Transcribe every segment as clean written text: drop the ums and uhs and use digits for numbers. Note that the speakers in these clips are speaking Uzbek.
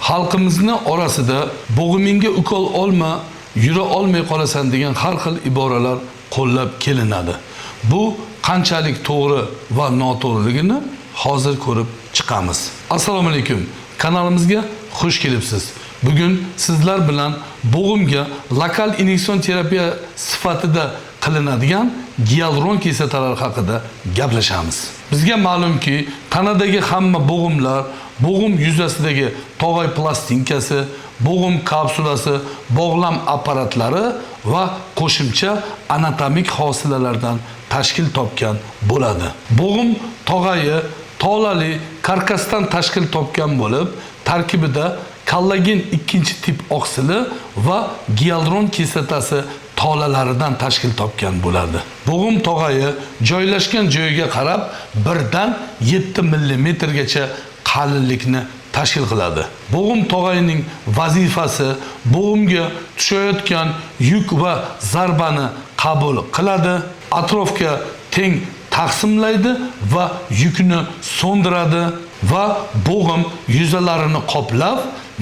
Xalqimizni orasida bo'g'imingga ukol olma, yura olmay qolasan degan har xil iboralar qo'llab kelinadi. Bu qanchalik to'g'ri va noto'g'riligini hozir ko'rib chiqamiz. Assalomu alaykum. Kanalimizga xush kelibsiz. Bugun sizlar bilan bo'g'imga lokal inyeksion terapiya sifatida qilinadigan gialuron kislotalari haqida gaplashamiz. Bizga ma'lumki, tanadagi hamma bo'g'imlar, bo'g'im yuzasidagi tog'oy plastinkasi, bo'g'im kapsulasi, bog'lam apparatlari va qo'shimcha anatomik hosilalardan tashkil topgan bo'ladi. Bo'g'im tog'ayi tolali karkasdan tashkil topgan bo'lib, tarkibida kollagen ikkinchi tip oqsili va gialuron kislotasi tolalaridan tashkil topgan bo'ladi. Bo'g'im tog'ayi joylashgan joyiga qarab 1dan 7 millimetrgacha qalinlikni tashkil qiladi. Bo'g'im tog'ayining vazifasi bo'g'imga tushayotgan yuk va zarbani qabul qiladi, atrofga teng taqsimlaydi va yukni so'ndiradi va bo'g'im yuzalarini qoplab,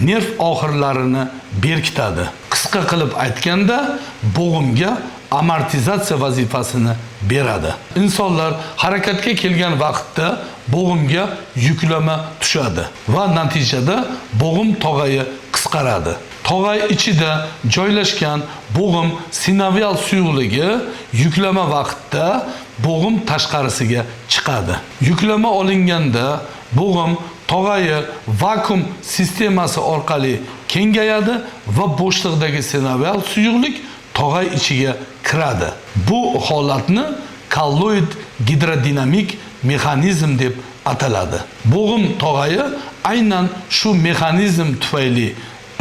nerv oxirlarini berkitadi. Qisqa qilib aytganda, bo'g'imga amortizatsiya vazifasini beradi. Insonlar harakatga kelgan vaqtda bo'g'imga yuklama tushadi va natijada bo'g'im tog'ayi qisqaradi. Tog'ay ichida joylashgan bo'g'im sinovial suyuqligi yuklama vaqtida bo'g'im tashqarisiga chiqadi. Yuklama olinganda bo'g'im tog'ayi vakuum sistemasi orqali kengayadi va bo'shliqdagi sinovial suyuqlik tog'ay ichiga kiradi. Bu holatni kolloid gidrodinamik mexanizm deb ataladi. Bo'g'im tog'ayi aynan shu mexanizm tufayli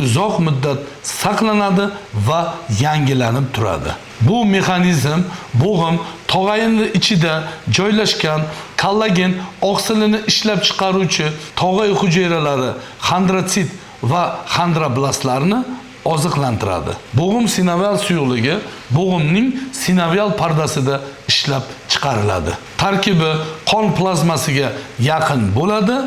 uzoq muddat saqlanadi va yangilanib turadi. Bu mexanizm bo'g'im tog'ayining ichida joylashgan kollagen oqsilini ishlab chiqaruvchi tog'ay hujayralari xondrotsit va xondroblastlarni oziqlantiradi. Bo'g'im sinovial suyuqligi bo'g'imning sinovial pardasida ishlab chiqariladi. Tarkibi qon plazmasiga yaqin bo'ladi,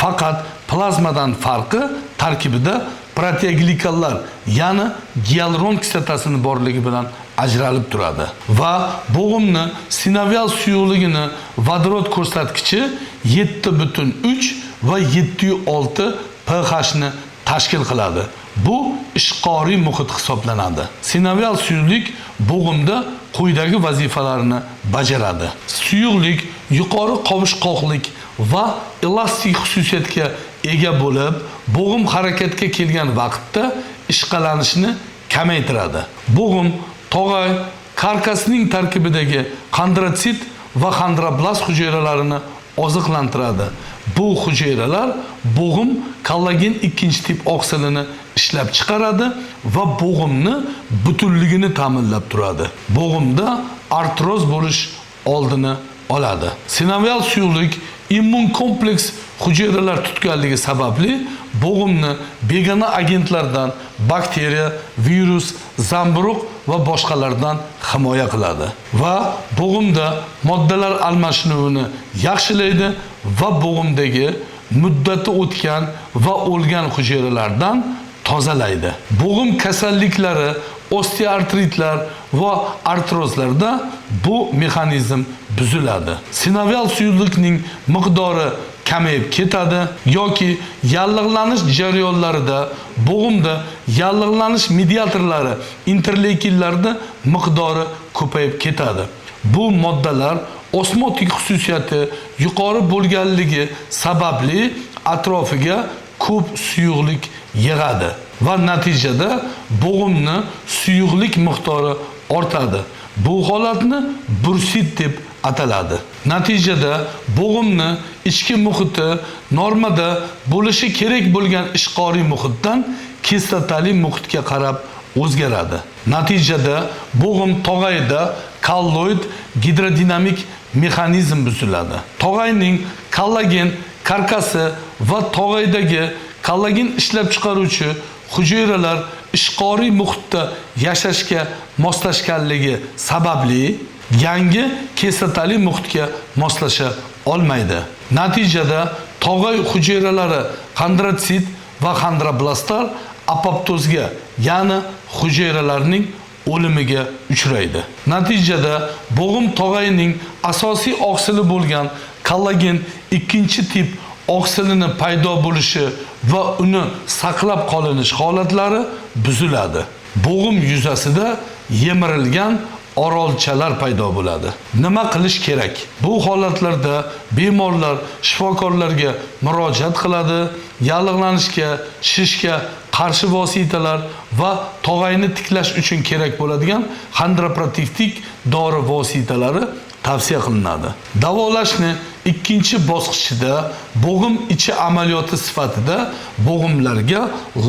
faqat plazmadan farqi tarkibida proteoglikanlar, ya'ni gialuron kislotasining borligi bilan ajralib turadi. Va bo'g'imni sinovial suyuqligini vodorod ko'rsatkichi 7.3 va 7.6 pH ni tashkil qiladi. Bu ishqoriy muhit hisoblanadi. Sinovial suyuqlik bo'g'imda quyidagi vazifalarni bajaradi. Suyuqlik yuqori qovishqoqlik va elastik xususiyatga ega bo'lib, bo'g'im harakatga kelgan vaqtda ishqalanishni kamaytiradi. Bo'g'im tog'ay karkasining tarkibidagi xondrotsit va xondroblast hujayralarini oziqlantiradi. Bu hujayralar bo'g'im kollagen ikkinchi tip oqsilini ishlab chiqaradi va bo'g'imni butunligini ta'minlab turadi. Bo'g'imda artroz bo'lish oldini oladi. Sinovial suyuqlik immun kompleks hujayralar tutganligi sababli bo'g'imni begona agentlardan, bakteriya, virus, zamburug' va boshqalardan himoya qiladi va bo'g'imda moddalar almashinuvini yaxshilaydi va bo'g'imdagi muddati o'tgan va o'lgan hujayralardan tozalaydi. Bo'g'im kasalliklari, osteoartritlar va artrozlarda bu mexanizm buziladi. Sinovial suyuqlikning miqdori kamayib ketadi yoki yallig'lanish jarayonlarida bo'g'imda yallig'lanish mediatorlari, interleykinlarda miqdori ko'payib ketadi. Bu moddalar osmotik xususiyati yuqori bo'lganligi sababli atrofiga ko'p suyuqlik yig'adi va natijada bo'g'imni suyuqlik miqdori ortadi. Bu holatni bursit deb ataladi. Natijada bo'g'imni ichki muhiti normada bo'lishi kerak bo'lgan ishqoriy muhitdan kislotali muhitga qarab o'zgaradi. Natijada bo'g'im tog'ayida kolloid gidrodinamik mexanizm buziladi. Tog'ayning kollagen karkasi va tog'aydagi kollagen ishlab chiqaruvchi hujayralar ishqoriy muhitda yashashga moslashganligi sababli yangi kislotali muhitga moslasha olmaydi. Natijada tog'ay hujayralari xondrotsit va xondroblastlar apoptozga, ya'ni hujayralarning o'limiga uchraydi. Natijada bo'g'im tog'ayining asosiy oqsili bo'lgan kollagen ikkinchi tip oqsilini paydo bo'lishi va uni saqlab qolinish holatlari buziladi. Bo'g'im yuzasida yemirilgan orolchalar paydo bo'ladi. Nima qilish kerak? Bu holatlarda bemorlar shifokorlarga murojaat qiladi, yallig'lanishga, shishga qarshi vositalar va tog'ayni tiklash uchun kerak bo'ladigan xondroprotektik dori vositalari tavsiya qilinadi. Davolashni ikkinchi bosqichida bo'g'im ichi amaliyoti sifatida bo'g'imlarga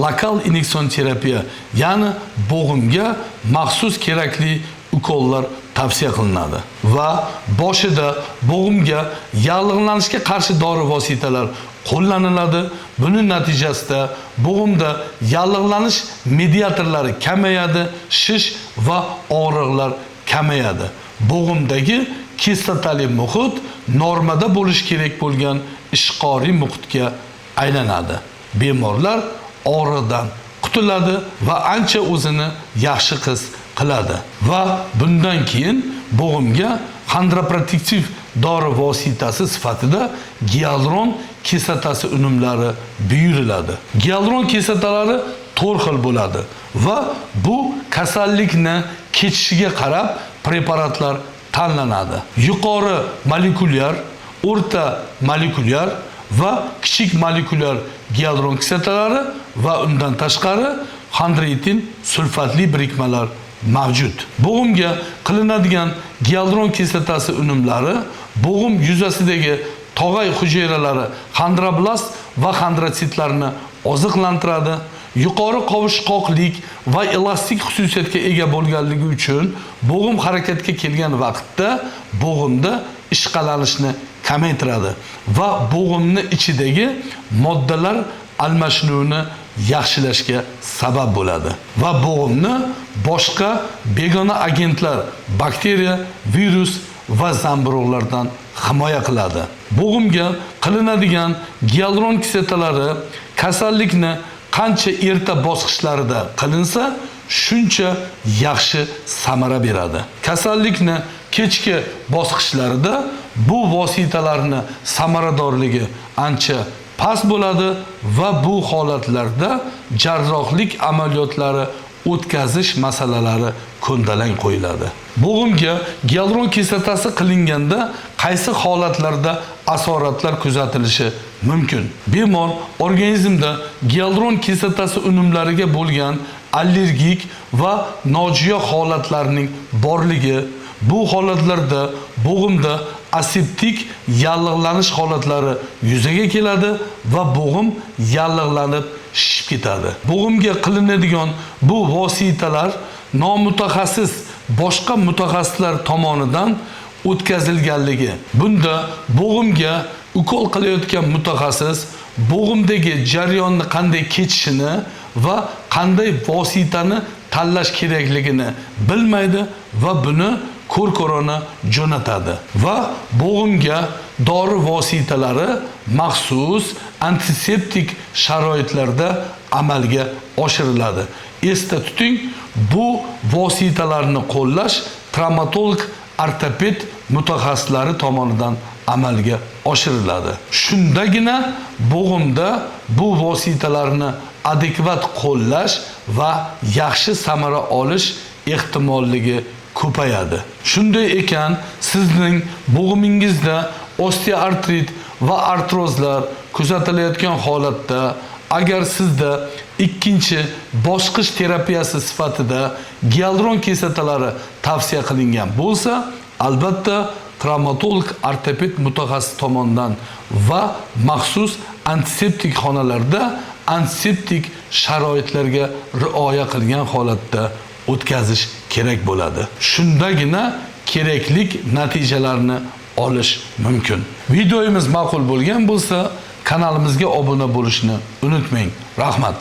lokal inyeksion terapiya, ya'ni bo'g'imga maxsus kerakli ukollar tavsiya qilinadi va boshida bo'g'imga yallig'lanishga qarshi dori vositalar qo'llaniladi. Buning natijasida bo'g'imda yallig'lanish mediatorlari kamayadi, shish va og'riqlar kamayadi. Bo'g'imdagi kislotali muhit normada bo'lishi kerak bo'lgan ishqoriy muhitga aylanadi. Bemorlar og'riqdan qutuladi va ancha o'zini yaxshi his qiladi va bundan keyin bo'g'imga xondroprotektiv dori vositasi sifatida gialuron kislotasi unumlari buyuriladi. Gialuron kislotalari to'rt xil bo'ladi va bu kasallikni kechishiga qarab preparatlar tanlanadi. Yuqori molekulyar, o'rta molekulyar va kichik molekulyar gialuron kislotalari va undan tashqari xondroitin sulfatli birikmalar mavjud. Bo'g'imga qilinadigan gialuron kislotasi unumlari bo'g'im yuzasidagi tog'ay hujayralari xondroblast va xondrotsitlarni oziqlantiradi. Yuqori qovushqoqlik va elastik xususiyatga ega bo'lganligi uchun bo'g'im harakatga kelgan vaqtda bo'g'imda ishqalanishni kamaytiradi va bo'g'imni ichidagi moddalar almashinuvini yaxshilashga sabab bo'ladi va bo'g'imni boshqa begona agentlar, bakteriya, virus va zamburug'lardan himoya qiladi. Bo'g'imga qilinadigan gialuron kislotalari kasallikni qancha erta bosqichlarida qilinsa, shuncha yaxshi samara beradi. Kasallikni kechki bosqichlarida bu vositalarni samaradorligi ancha past bo'ladi va bu holatlarda jarrohlik amaliyotlari o'tkazish masalalari ko'ndalang qo'yiladi. Bo'g'imga gialuron kislotasi qilinganda qaysi holatlarda asoratlar kuzatilishi mumkin? Bemor organizmda gialuron kislotasi unumlariga bo'lgan allergik va nojo'ya holatlarning borligi, bu holatlarda bo'g'imda aseptik yallig'lanish holatlari yuzaga keladi va bo'g'im yallig'lanib shishib ketadi. Bo'g'imga qilinadigan bu vositalar nomutaxassis boshqa mutaxassislar tomonidan o'tkazilganligi. Bunda bo'g'imga ukol qilayotgan mutaxassis bo'g'imdagi jarayonni qanday kechishini va qanday vositani tanlash kerakligini bilmaydi va buni ko'r-ko'rona jo'natadi va bo'g'imga dori vositalari maxsus antiseptik sharoitlarda amalga oshiriladi. Esda tuting, bu vositalarni qo'llash travmatolog, ortoped mutaxassislari tomonidan amalga oshiriladi. Shundagina bo'g'imda bu vositalarni adekvat qo'llash va yaxshi samara olish ehtimolligi ko'payadi. Shunday ekan, sizning bo'g'imingizda osteoartrit va artrozlar kuzatilayotgan holatda, agar sizda ikkinchi bosqich terapiyasi sifatida gialuron kislotalari tavsiya qilingan bo'lsa, albatta travmatolog, ortoped mutaxassis tomonidan va maxsus antiseptik xonalarda antiseptik sharoitlarga rioya qilgan holatda o'tkazish kerak bo'ladi. Shundagina kerakli natijalarni olish mumkin. Videomiz ma'qul bo'lgan bo'lsa, kanalimizga obuna bo'lishni unutmang. Rahmat.